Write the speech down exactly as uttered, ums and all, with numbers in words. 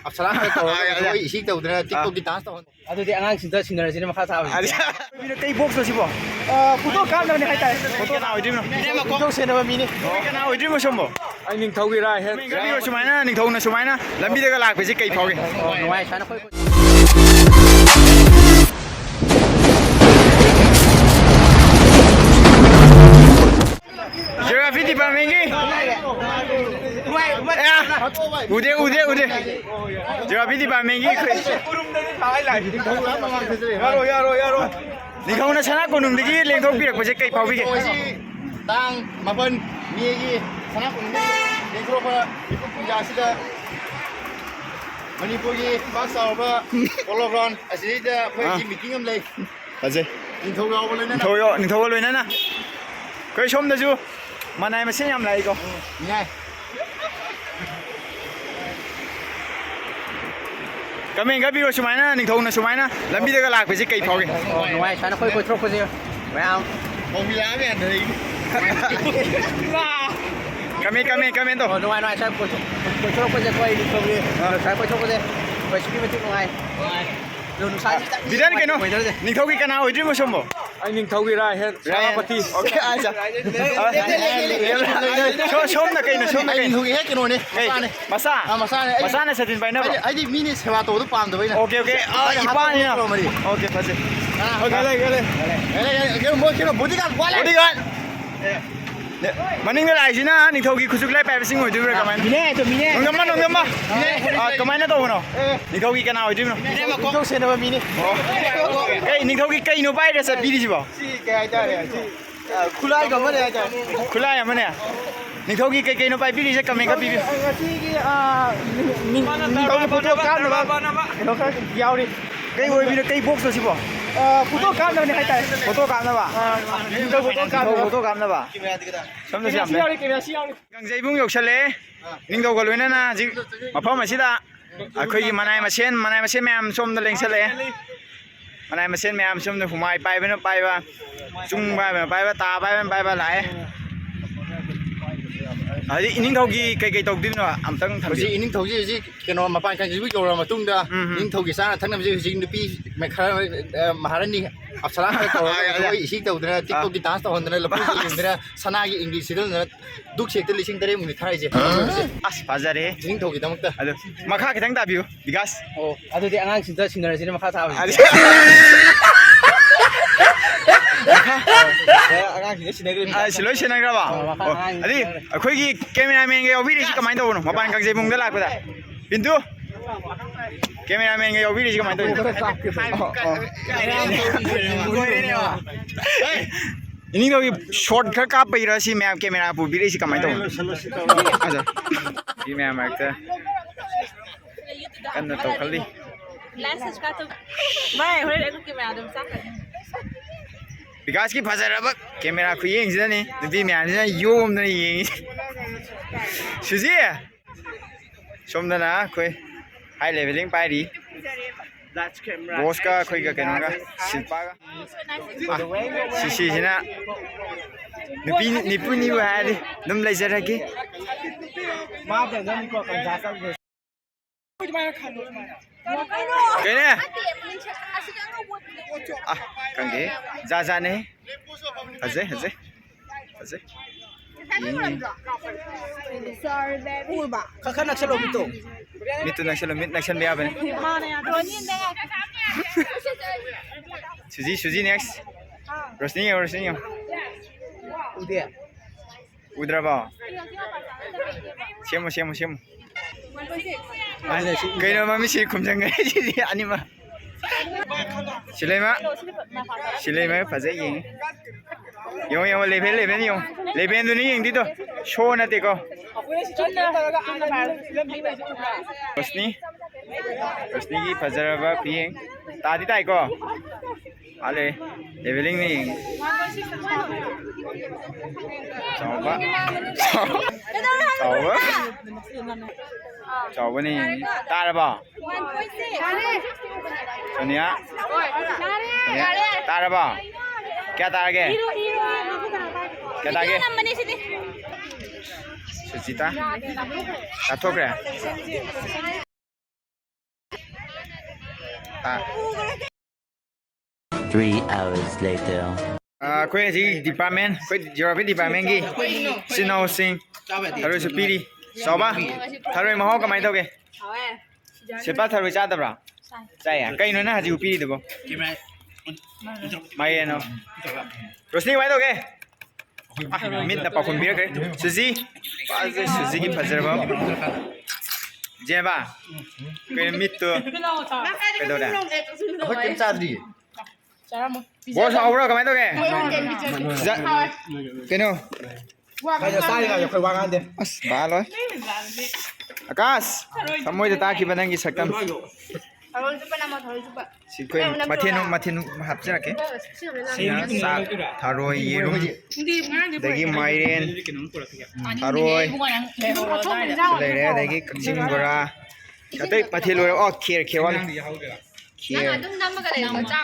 ꯑꯞꯁꯔꯥꯒ ꯇꯧꯔꯒ ꯑꯥ, ꯑꯥ, ꯑꯥ꯫ ꯑꯩꯈꯣꯏ ꯏꯁꯩ ꯇꯧꯗꯅ TikTok-ꯀꯤ dance ꯇꯧꯍꯟ-, ꯑꯗꯨꯗꯤ ꯑꯉꯥꯡꯁꯤꯡꯗ ꯁꯤꯟꯅꯔꯁꯤꯅꯦ ꯃꯈꯥ ꯊꯥꯕꯁꯦ꯫ ꯑꯗꯨꯗꯤ ꯀꯩ box-ꯅꯣ ꯁꯤꯕꯣ? ꯑ, photo ꯀꯥꯞꯅꯕꯅꯦ ꯍꯥꯏꯇꯥꯔꯦ꯫ Photo ꯀꯅꯥ ꯑꯣꯏꯗꯣꯏꯅꯣ? ꯅꯤꯡꯊꯧ ꯁꯦꯟꯅꯕ ꯃꯤꯅꯤ꯫ ꯀꯅꯥ ꯑꯣꯏꯗꯣꯏꯅꯣ ꯁꯣꯝꯕꯣ? ꯑꯩ ꯅꯤꯡꯊꯧꯒꯤ right hand꯫ ꯁꯨꯃꯥꯏꯅ ꯅꯤꯡꯊꯧꯅ ꯁꯨꯃꯥꯏꯅ ꯂꯝꯕꯤꯗꯒ ꯂꯥꯛꯄꯁꯦ ꯀꯩ ꯐꯥꯎꯒꯦ? ꯑꯣ, ꯅꯨꯡꯉꯥꯏ, ꯁꯨꯃꯥꯏꯅ ꯑꯩꯈꯣꯏ Geography department-ꯀꯤ? ꯑꯦ, ꯎꯗꯦ, ꯎꯗꯦ, ꯎꯗꯦ꯫ Geography department-ꯀꯤ ꯑꯩꯈꯣꯏ ꯌꯥꯔꯣꯏ, ꯌꯥꯔꯣꯏ, ꯌꯥꯔꯣꯏ꯫ ꯅꯤꯡꯊꯧꯅ ꯁꯅꯥ ꯀꯣꯅꯨꯡꯗꯒꯤ ꯂꯦꯡꯊꯣꯛꯄꯤꯔꯛꯄꯁꯦ ꯀꯩ ꯐꯥꯎꯕꯤꯒꯦ? ꯇꯥꯡ ꯃꯥꯄꯟ ꯃꯦꯒꯤ ꯁꯅꯥ ꯀꯣꯅꯨꯡꯗꯒꯤ ꯂꯦꯡꯊꯣꯔꯛꯄ ꯃꯤꯀꯨꯞ ꯄꯨꯡꯖꯥ ꯑꯁꯤꯗ ꯃꯅꯤꯄꯨꯔꯒꯤ ꯄꯥꯛ ꯆꯥꯎꯔꯕ Polo Ground ꯑꯁꯤꯗꯩꯗ ꯑꯩꯈꯣꯏꯒꯤ ꯑꯥ꯫ Meeting ꯑꯃ ꯂꯩ꯫ ꯐꯖꯩ꯫ ꯅꯤꯡꯊꯧ ꯌꯥꯎꯕ ꯂꯣꯏꯅꯅ꯫ ꯅꯤꯡꯊꯧ ꯌꯥꯎ-, ꯅꯤꯡꯊꯧꯒ ꯂꯣꯏꯅꯅ꯫ ꯑꯩꯈꯣꯏ ꯁꯣꯝꯗꯁꯨ ꯃꯅꯥꯏ ꯃꯁꯤꯡ ꯌꯥꯝ ꯂꯥꯛꯏꯀꯣ꯫ ꯌꯥꯏ꯫ Comment ꯈꯔ ꯄꯤꯔꯣ, ꯁꯨꯃꯥꯏꯅ ꯅꯤꯡꯊꯧꯅ ꯁꯨꯃꯥꯏꯅ ꯂꯝꯕꯤꯗꯒ ꯂꯥꯛꯄꯁꯦ ꯀꯩ ꯐꯥꯎꯒꯦ? ꯑꯣ, ꯅꯨꯡꯉꯥꯏ, ꯁꯨꯃꯥꯏꯅ ꯑꯩꯈꯣꯏ ꯀꯣꯏꯊꯣꯔꯛꯄꯁꯦ ꯃꯌꯥꯝ꯫ ꯃꯧꯃꯤ ꯂꯥꯛꯑ ꯃꯌꯥꯝꯗ ꯂꯩ꯫ Comment, comment, comment ꯇꯧ꯫ ꯑꯣ, ꯅꯨꯡꯉꯥꯏ, ꯅꯨꯡꯉꯥꯏ, ꯁ꯭ꯋꯥꯏ ꯀꯣꯏꯊꯣꯛ-, ꯀꯣꯏꯊꯣꯔꯛꯄꯁꯦ ꯑꯩꯈꯣꯏ ꯅꯤꯡꯊꯧꯒꯤ ꯑꯥ꯫ ꯁ꯭ꯋꯥꯏ ꯀꯣꯏꯊꯣꯔꯛꯄꯁꯦ ꯑꯩꯈꯣꯏ ꯑꯁꯨꯛꯀꯤ ꯃꯇꯤꯛ ꯅꯨꯡꯉꯥꯏ꯫ ꯑꯗꯣ ꯅꯨꯡꯁꯥꯁꯤ ꯈꯤꯇꯪ ꯕꯤꯗꯟ ꯀꯩꯅꯣ? Weather-ꯁꯦ꯫ ꯅꯤꯡꯊꯧꯒꯤ ꯀꯅꯥ ꯑꯣꯏꯗꯣꯏꯅꯣ ꯁꯣꯝꯕꯣ? ꯑꯩ ꯅꯤꯡꯊꯧꯒꯤ right hand, ꯁꯦꯅꯥꯄꯇꯤ꯫ Okay, ꯑꯠꯆꯥ꯫ ꯁꯣ-, ꯁꯣꯝꯅ ꯀꯩꯅꯣ, ꯁꯣꯝꯅ ꯑꯩ ꯀꯩꯅꯣ? ꯅꯤꯡꯊꯧꯒꯤ ꯍꯦꯛ ꯀꯩꯅꯣꯅꯦ, ꯀꯩ? ꯃꯆꯥꯅꯦ꯫ ꯃꯆꯥ? ꯑꯥ, ꯃꯆꯥꯅꯦ꯫ ꯑꯩ ꯃꯆꯥꯅ ꯁꯥꯇꯤꯟ ꯄꯥꯏꯅꯕ? ꯍꯥꯏꯗꯤ, ꯍꯥꯏꯗꯤ ꯃꯤꯅ ꯁꯦꯕꯥ ꯇꯧꯕꯗꯣ ꯄꯥꯝꯗꯕ ꯑꯩꯅ꯫ Okay, okay. ꯑꯥ, ꯑꯩ ꯏꯄꯥꯅꯤꯅ꯫ ꯍꯥꯠꯇꯣꯛꯄ ꯉꯝꯃꯗꯤ꯫ Okay, ꯐꯖꯩ꯫ ꯑꯥ, ꯍꯣꯏ, ꯈꯜꯂꯦ, ꯈꯜꯂꯦ꯫ ꯈꯜꯂꯦ, ꯈꯜꯂꯦ, ꯈꯜꯂꯦ, ꯃꯣꯏ ꯀꯩꯅꯣ, bodyguard ꯋꯥꯠꯂꯦ꯫ Bodyguard꯫ ꯃꯅꯤꯡꯗ ꯂꯥꯛꯏꯁꯤꯅ ꯅꯤꯡꯊꯧꯒꯤ ꯈꯨꯠꯁꯨ ꯈꯨꯠꯂꯥꯏ ꯄꯥꯏꯕꯁꯤꯡ ꯑꯣꯏꯗꯣꯏꯕ꯭ꯔꯥ ꯀꯃꯥꯏꯅ? ꯃꯤꯅꯦ, ꯑꯗꯨ ꯃꯤꯅꯦ꯫ ꯅꯣꯡꯗꯝꯕ, ꯅꯣꯡꯗꯝꯕ꯫ ꯃꯤꯅꯦ꯫ ꯑꯥ, ꯀꯃꯥꯏꯅ ꯇꯧꯕꯅꯣ? ꯑꯦ꯫ ꯅꯤꯡꯊꯧꯒꯤ ꯀꯅꯥ ꯑꯣꯏꯗꯣꯏꯅꯣ? ꯃꯤꯅꯦ, ꯃꯀꯣꯛ꯫ ꯅꯤꯡꯊꯧ ꯁꯦꯟꯅꯕ ꯃꯤꯅꯦ꯫ ꯑꯣ꯫ ꯀꯩ, ꯅꯤꯡꯊꯧꯒꯤ ꯀꯩꯅꯣ ꯄꯥꯏꯔ ꯆꯠꯄꯤꯔꯤꯁꯤꯕꯣ? ꯁꯤ ꯀꯩ ꯍꯥꯏꯇꯥꯔꯦ, ꯁꯤ, ꯑ, ꯈꯨꯠꯂꯥꯏꯒ ꯑꯃꯅꯦ ꯍꯥꯏꯇꯥꯔꯦ꯫ ꯈꯨꯠꯂꯥꯏ ꯑꯃꯅꯦ? ꯅꯤꯡꯊꯧꯒꯤ ꯀꯩ ꯀꯩꯅꯣ ꯄꯥꯏꯕꯤꯔꯤꯁꯦ comment ꯈꯔ ꯄꯤꯕꯤꯌꯨ꯫ ꯉꯁꯤꯒꯤ, ꯑ, ꯅꯤꯡ-, ꯅꯤꯡ-, ꯅꯤꯡꯊꯧꯒꯤ photo ꯀꯥꯞꯅꯕ ꯀꯩꯅꯣ ꯈꯔ ꯌꯥꯎꯔꯤ꯫ ꯀꯩ ꯑꯣꯏꯕꯤꯅꯣ? ꯀꯩ box-ꯅꯣ ꯁꯤꯕꯣ? ꯑ, photo ꯀꯥꯞꯅꯕꯅꯦ ꯍꯥꯏꯇꯥꯔꯦ꯫ Photo ꯀꯥꯞꯅꯕ? ꯑ, ꯅꯤꯡꯊꯧ photo ꯀꯥꯞꯅꯕ꯫ Photo ꯀꯥꯞꯅꯕ꯫ ꯁꯣꯝꯗꯁꯨ ꯌꯥꯝ ꯂꯩ꯫ Camera-ꯁꯤ ꯌꯥꯎꯔꯤ, camera-ꯁꯤ ꯌꯥꯎꯔꯤ꯫ ꯀꯥꯡꯖꯩꯕꯨꯡ ꯌꯧꯁꯜꯂꯛꯑꯦ꯫ ꯅꯤꯡꯊꯧꯒ ꯂꯣꯏꯅꯅ ꯍꯧꯖꯤꯛ ꯃꯐꯝ ꯑꯁꯤꯗ ꯑꯩꯈꯣꯏꯒꯤ ꯃꯅꯥꯏ ꯃꯁꯦꯟ, ꯃꯅꯥꯏ ꯃꯁꯦꯟ ꯃꯌꯥꯝ ꯁꯣꯝꯗ ꯂꯦꯡꯁꯜꯂꯛꯑꯦ꯫ ꯃꯅꯥꯏ ꯃꯁꯦꯟ ꯃꯌꯥꯝ ꯁꯣꯝꯗ ꯍꯨꯃꯥꯏ ꯄꯥꯏꯕꯅ ꯄꯥꯏꯕ, ꯆꯨꯡ ꯄꯥꯏꯕꯅ ꯄꯥꯏꯕ, ꯇꯥ ꯄꯥꯏꯕꯅ ꯄꯥꯏꯕ ꯂꯥꯛꯑꯦ꯫ ꯍꯧꯖꯤꯛ ꯏꯅꯤꯡꯊꯧꯒꯤ ꯀꯩꯀꯩ ꯇꯧꯗꯣꯏꯅꯣ ꯑꯝꯇꯪ ꯊꯝꯕꯤꯌꯨ꯫ ꯍꯧꯖꯤꯛ ꯏꯅꯤꯡꯊꯧꯁꯤ ꯍꯧꯖꯤꯛ ꯀꯩꯅꯣ ꯃꯄꯥꯟ ꯀꯥꯡꯖꯩꯕꯨꯡ ꯌꯧꯔꯕ ꯃꯇꯨꯡꯗ ꯎꯝ, ꯎꯝ꯫ ꯏꯅꯤꯡꯊꯧꯒꯤ ꯆꯥꯅ ꯊꯛꯅꯕꯁꯦ ꯍꯧꯖꯤꯛ ꯅꯨꯄꯤ ꯈꯔ, ꯑ, ꯃꯍꯥꯔꯥꯅꯤ ꯑꯞꯁꯔꯥ ꯈꯔ ꯇꯧꯔꯒ ꯑꯥ, ꯌꯥ, ꯌꯥ꯫ ꯖꯒꯣꯏ ꯏꯁꯩ ꯇꯧꯗꯅ, ꯑꯥ꯫ TikTokꯀꯤ dance ꯇꯧꯍꯟꯗꯅ, ꯂꯐꯨ ꯌꯦꯡꯗꯅ, ꯁꯅꯥꯒꯤ ꯏꯪꯂꯤꯁ ꯁꯤꯗꯗꯅ, ꯗꯨꯛ ꯁꯦꯛꯇ ꯂꯤꯁꯤꯡ ꯇꯔꯦꯠ ꯃꯨꯛꯅꯤ ꯊꯥꯔꯤꯁꯦ꯫ ꯑꯁ, ꯐꯖꯔꯦ꯫ ꯏꯅꯤꯡꯊꯧꯒꯤꯗꯃꯛꯇ꯫ ꯑꯗꯣ ꯃꯈꯥ ꯈꯤꯇꯪ ꯇꯥꯕꯤꯌꯨ꯫ ꯕꯤꯀꯥꯁ꯫ ꯑꯣ, ꯑꯗꯨꯗꯤ ꯑꯉꯥꯡꯁꯤꯡꯗ ꯁꯤꯟꯅꯔꯁꯤꯅꯦ ꯃꯈꯥ ꯊꯥꯕꯁꯦ꯫ ꯑꯗꯨ ꯑꯉꯥꯡꯁꯤꯡꯗ ꯁꯤꯟꯅꯈ꯭ꯔꯦ꯫ ꯑꯥ, ꯁꯤ ꯂꯣꯏ ꯁꯤꯟꯅꯈ꯭ꯔꯕ? ꯑꯣ, ꯃꯈꯥ ꯑꯣ, ꯑꯉꯥꯡꯁꯤꯡꯗ ꯑꯗꯨꯗꯤ ꯁꯤꯟꯅꯈ꯭ꯔꯦ꯫ ꯑꯩꯈꯣꯏꯒꯤ cameramanꯒ ꯌꯥꯎꯕꯤꯔꯤꯁꯤ ꯀꯃꯥꯏꯅ ꯇꯧꯕꯅꯣ? ꯃꯄꯥꯟ ꯀꯥꯡꯖꯩꯕꯨꯡꯗ ꯂꯥꯛꯄꯗ꯫ ꯄꯤꯟꯇꯨ, cameramanꯒ ꯌꯥꯎꯕꯤꯔꯤꯁꯤ ꯀꯃꯥꯏꯅ ꯇꯧꯕꯅꯣ? ꯑꯣ, ꯑꯣ꯫ ꯂꯣꯏꯔꯦꯅꯦꯕ꯫ ꯏꯅꯤꯡꯊꯧꯒꯤ shot ꯈꯔ ꯀꯥꯞꯄꯩꯔꯥ ꯁꯤ ꯃꯌꯥꯝ camera ꯄꯨꯕꯤꯔꯛꯏꯁꯤ ꯀꯃꯥꯏꯅ ꯇꯧꯕꯅꯣ? ꯑꯆꯥ꯫ ꯁꯤ ꯃꯌꯥꯝ ꯃꯔꯛꯇ ꯀꯟꯅ ꯇꯧꯈꯠꯂꯤ꯫ Like, subscribe ꯇꯧ-, ꯚꯥꯏ, ꯍꯣꯔꯦꯟ ꯑꯩꯒꯤ cameraꯗꯣ ꯆꯥꯛꯈ꯭ꯔꯅꯤ꯫ ꯕꯤꯀꯥꯁꯀꯤ ꯐꯖꯔꯕ camera ꯈꯨꯌꯦꯡꯁꯤꯗꯅꯤ ꯅꯨꯄꯤ ꯃꯌꯥꯝꯁꯤꯅ ꯌꯣꯝꯗꯅ ꯌꯦꯡꯉꯤ꯫ ꯁꯨꯖꯤ! ꯁꯣꯝꯗꯅ ꯑꯩꯈꯣꯏ high leveling ꯄꯥꯏꯔꯤ꯫ ꯕꯣꯁꯀ ꯑꯩꯈꯣꯏꯒ ꯀꯩꯅꯣꯒ ꯁꯤꯜꯄꯥꯒ꯫ ꯑꯥ, ꯁꯤꯁꯤꯁꯤꯅ ꯅꯨꯄꯤ ꯅꯤꯄꯨꯅꯤꯕꯨ ꯍꯥꯏꯔꯗꯤ ꯑꯗꯨꯝ ꯂꯩꯖꯔꯒꯦ꯫ ꯀꯩꯅꯦ? ꯑꯥ, ꯈꯪꯗꯦ꯫ ꯖꯥꯠ ꯖꯥꯠꯅꯦ꯫ ꯐꯖꯩ, ꯐꯖꯩ꯫ ꯐꯖꯩ꯫ ꯎꯔꯕ? ꯈꯔ, ꯈꯔ ꯅꯛꯁꯜꯂꯣ ꯃꯤꯠꯇꯣ꯫ ꯃꯤꯠꯇꯨ ꯅꯛꯁꯜꯂꯣ, ꯃꯤꯠ ꯅꯛꯁꯟꯕ ꯌꯥꯕꯅꯤ꯫ ꯁꯨꯖꯤ, ꯁꯨꯖꯤ, next꯫ ꯔꯣꯁꯅꯤ ꯌꯦꯡꯉꯣ, ꯔꯣꯁꯅꯤ ꯌꯦꯡꯉꯣ꯫ ꯎꯗꯦ꯫ ꯎꯗ꯭ꯔꯕꯣ? ꯁꯦꯝꯃꯨ, ꯁꯦꯝꯃꯨ, ꯁꯦꯝꯃꯨ꯫ ꯀꯩꯅꯣ ꯃꯃꯤꯠꯁꯤ ꯈꯨꯝꯖꯟꯈ꯭ꯔꯦ ꯁꯤꯗꯤ ꯑꯅꯤꯃꯛ꯫ ꯁꯤꯂꯩꯃ꯫ ꯁꯤꯂꯩꯃ ꯐꯖꯩ ꯌꯦꯡꯉꯤ꯫ ꯌꯦꯡꯉꯣ, ꯌꯦꯡꯉꯣ, level, level ꯌꯦꯡꯉꯣ꯫ Levelꯗꯨꯅꯤ ꯌꯦꯡꯗꯣꯏꯗꯣ꯫ Show ꯅꯠꯇꯦꯀꯣ꯫ ꯔꯣꯁꯅꯤ꯫ ꯔꯣꯁꯅꯤꯒꯤ ꯐꯖꯔꯕ ꯈꯨꯌꯦꯡ꯫ ꯇꯥꯗꯤ ꯇꯥꯏꯀꯣ? ꯃꯥꯜꯂꯦ꯫ Levelingꯅꯤ ꯌꯦꯡꯉꯤ꯫ ꯆꯥꯎꯕ꯫ ꯆꯥꯎꯕ꯫ ꯆꯥꯎꯕꯅꯤ ꯌꯦꯡꯉꯤ꯫ ꯇꯥꯔꯕꯣ? ꯁꯣꯅꯤꯌꯥ꯫ ꯁꯣꯅꯤꯌꯥ꯫ ꯇꯥꯔꯕꯣ? ꯀꯌꯥ ꯇꯥꯔꯒꯦ? ꯀꯌꯥ ꯇꯥꯔꯒꯦ? ꯅꯝꯕꯅꯤ ꯁꯤꯗꯤ꯫ ꯁꯨꯖꯤꯇꯥ? ꯂꯥꯞꯊꯣꯛꯈ꯭ꯔꯦ? ꯇꯥ- Three hours later. ꯑ, ꯑꯩꯈꯣꯏ ꯍꯧꯖꯤꯛ ꯗꯤꯄꯥꯔꯠꯃꯦꯟ, ꯑꯩꯈꯣꯏ ꯖꯤꯑꯣꯒ꯭ꯔꯥꯐꯤ ꯗꯤꯄꯥꯔꯠꯃꯦꯟꯒꯤ ꯏꯆꯤꯟ ꯏꯅꯥꯎꯁꯤꯡ ꯊꯔꯣꯏꯁꯨ ꯄꯤꯔꯤ꯫ ꯆꯥꯎꯕ, ꯊꯔꯣꯏ ꯃꯍꯥꯎ ꯀꯃꯥꯏꯅ ꯇꯧꯒꯦ? ꯁꯤꯜꯄꯥ, ꯊꯔꯣꯏ ꯆꯥꯗꯕ꯭ꯔꯥ? ꯆꯥꯏꯌꯦ꯫ ꯀꯩꯅꯣ ꯅꯪ ꯍꯧꯖꯤꯛ ꯄꯤꯔꯤꯗꯨꯕꯣ? ꯃꯥꯏꯔꯦꯟꯅꯣ? ꯔꯣꯁꯅꯤ, ꯀꯃꯥꯏꯅ ꯇꯧꯒꯦ? ꯑ, ꯃꯤꯠꯅ ꯄꯥꯎꯈꯨꯝ ꯄꯤꯔꯛꯈ꯭ꯔꯦ꯫ ꯁꯨꯖꯤ, ꯄꯥꯁꯦ ꯁꯨꯖꯤꯒꯤ ꯐꯖꯔꯕ꯫ ꯖꯦꯕꯥ, ꯀꯩꯅꯣ ꯃꯤꯠꯇꯣ ꯀꯩꯗꯧꯔꯦ? ꯑꯩꯈꯣꯏ ꯀꯩꯝ ꯆꯥꯗ꯭ꯔꯤꯌꯦ꯫ ꯕꯣꯁ ꯍꯥꯎꯕ꯭ꯔꯣ? ꯀꯃꯥꯏꯅ ꯇꯧꯒꯦ? ꯖ- ꯀꯩꯅꯣ? ꯀꯩꯅꯣ ꯆꯥꯔꯤꯉꯩꯗ ꯑꯩꯈꯣꯏ ꯋꯥ ꯉꯥꯡꯗꯦ꯫ ꯑꯁ, ꯕꯥ ꯂꯣꯏ꯫ ꯑꯀꯥꯁ, ꯊꯃꯣꯏꯗ ꯇꯥꯈꯤꯕ ꯅꯪꯒꯤ ꯁꯛꯇꯝ꯫ ꯊꯔꯣꯏ ꯆꯨꯞꯄ ꯅꯝꯃꯣ, ꯊꯔꯣꯏ ꯆꯨꯞꯄ꯫ ꯁꯤ ꯑꯩꯈꯣꯏ ꯃꯊꯦꯜ ꯃꯊꯦꯜ ꯍꯥꯞꯆꯔꯛꯀꯦ꯫ ꯁꯤꯅ ꯆꯥꯛ, ꯊꯔꯣꯏ, ꯌꯦꯔꯨꯝ, ꯑꯗꯒꯤ ꯃꯥꯏꯔꯦꯟ, ꯊꯔꯣꯏ ꯂꯩꯔꯦ, ꯑꯗꯒꯤ ꯀꯛꯆꯤꯡ ꯕꯣꯔꯥ, ꯑꯇꯩ ꯃꯊꯦꯜ ꯂꯣꯏꯔꯦ꯫ ꯑꯣ, ꯈꯦꯔ, ꯈꯦꯔ ꯋꯥꯠꯂꯤ꯫ ꯈꯦꯔ꯫ ꯑꯗꯨꯝ ꯅꯝꯃꯒ ꯂꯩꯌꯣ, ꯃꯆꯥ꯫